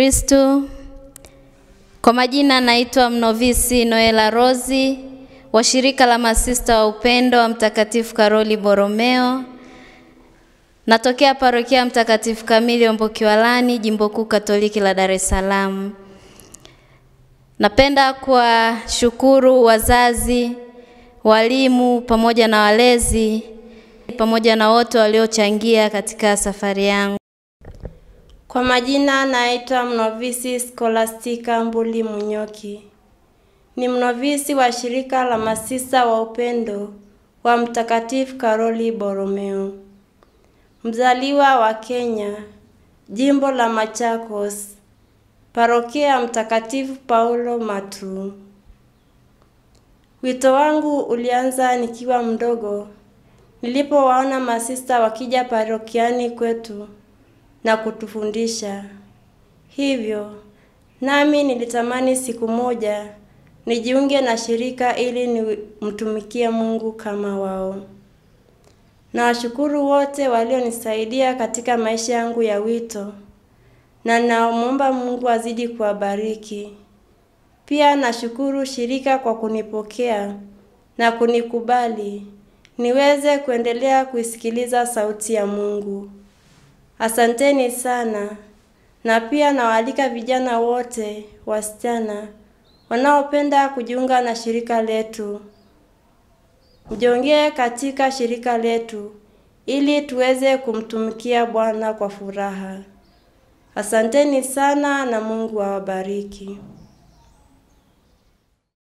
Kristo. Kwa majina naitwa Mnovisi Noela Rozi wa shirika la Masista wa Upendo wa Mtakatifu Karoli Borromeo. Natokea parokia Mtakatifu Kamili Ombokiwalani, Jimbo Kuu Katoliki la Dar es Salaam. Napenda kuwashukuru wazazi, walimu pamoja na walezi pamoja na wote waliochangia katika safari yangu. Kwa majina naitwa Mnovisi Scholastica Mbuli Munyoki. Ni mnovisi wa shirika la Masista wa Upendo wa Mtakatifu Karoli Borromeo. Mzaliwa wa Kenya, Jimbo la Machakos, Parokia Mtakatifu Paulo Matu. Wito wangu ulianza nikiwa mdogo, nilipowaona masista wakija parokiani kwetu na kutufundisha. Hivyo, nami nilitamani siku moja nijiunge na shirika ili nimtumikie Mungu kama wao. Nawashukuru wote walionisaidia katika maisha yangu ya wito, na namuomba Mungu azidi kuwabariki. Pia nashukuru shirika kwa kunipokea na kunikubali niweze kuendelea kuisikiliza sauti ya Mungu. Asanteni sana. Na pia nawaalika vijana wote, wasichana wanaopenda kujiunga na shirika letu. Mjiunge katika shirika letu ili tuweze kumtumikia Bwana kwa furaha. Asanteni sana na Mungu awabariki.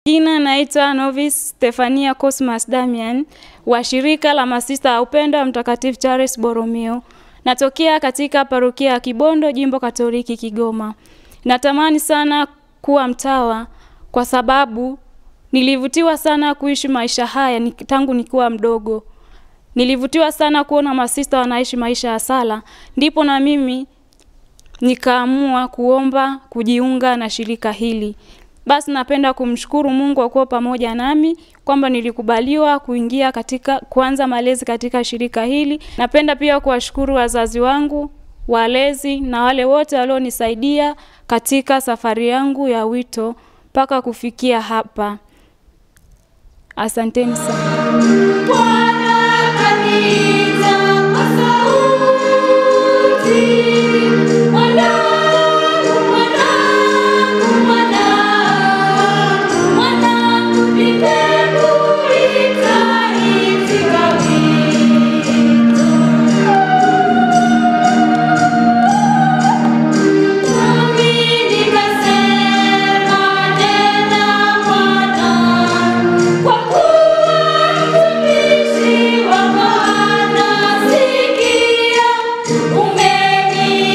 Jina naitwa Novice Stefania Cosmas Damian wa shirika la Masista wa Upendo wa Mtakatifu Charles Borromeo. Natokea katika parokia ya Kibondo, Jimbo Katoliki Kigoma. Natamani sana kuwa mtawa kwa sababu nilivutiwa sana kuishi maisha haya tangu nikiwa mdogo. Nilivutiwa sana kuona masista wanaishi maisha ya sala, ndipo na mimi nikaamua kuomba kujiunga na shirika hili. Basi napenda kumshukuru Mungu kwa kuwa pamoja nami kwamba nilikubaliwa kuingia katika kuanza malezi katika shirika hili. Napenda pia kuwashukuru wazazi wangu, walezi na wale wote walionisaidia katika safari yangu ya wito mpaka kufikia hapa. Asanteni sana. Bwana kaniita kwa sauti, mwanangu, mwanangu, mwanangu, mwanangu, nimekuita, itika wito. Nami nikasema, nena Bwana, kwa kuwa mtumishi wako anasikia. Umeniita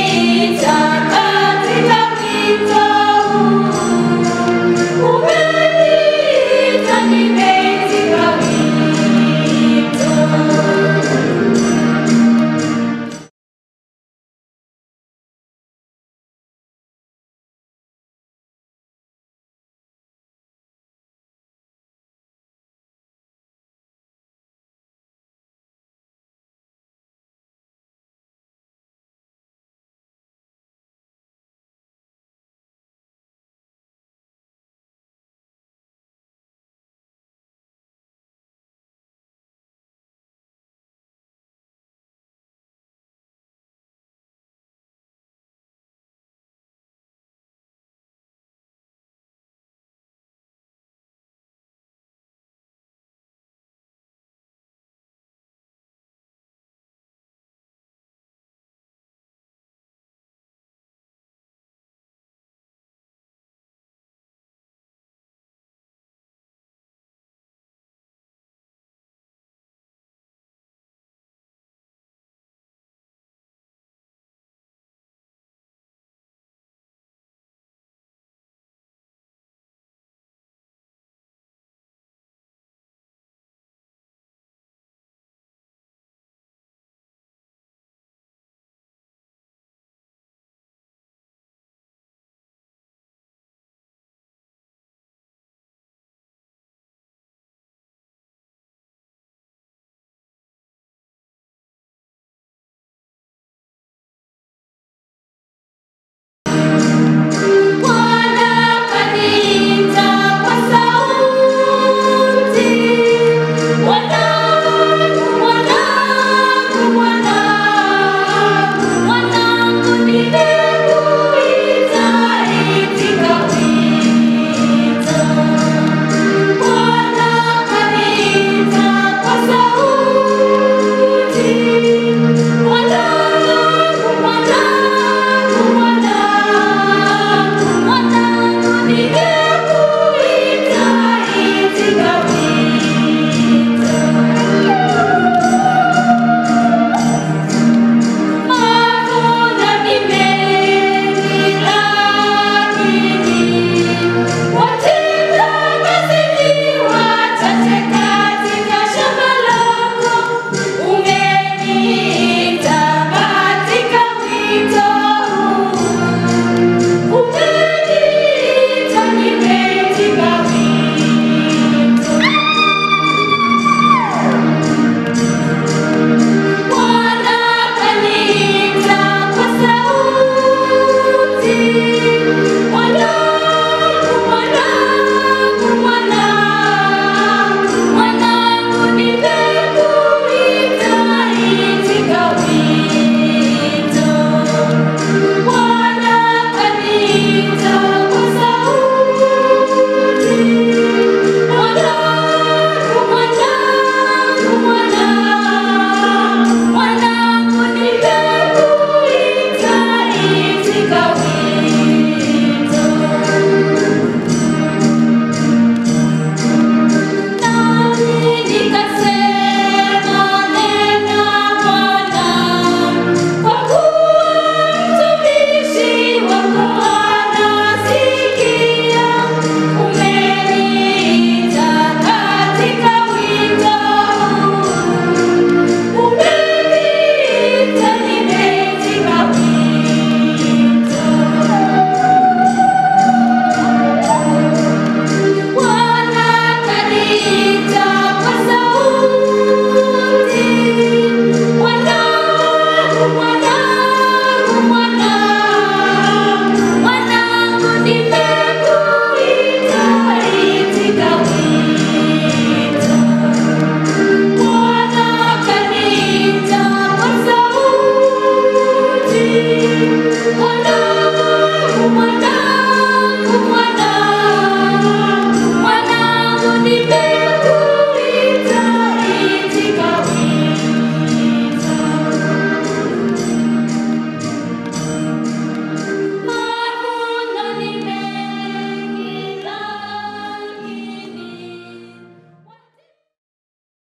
wito.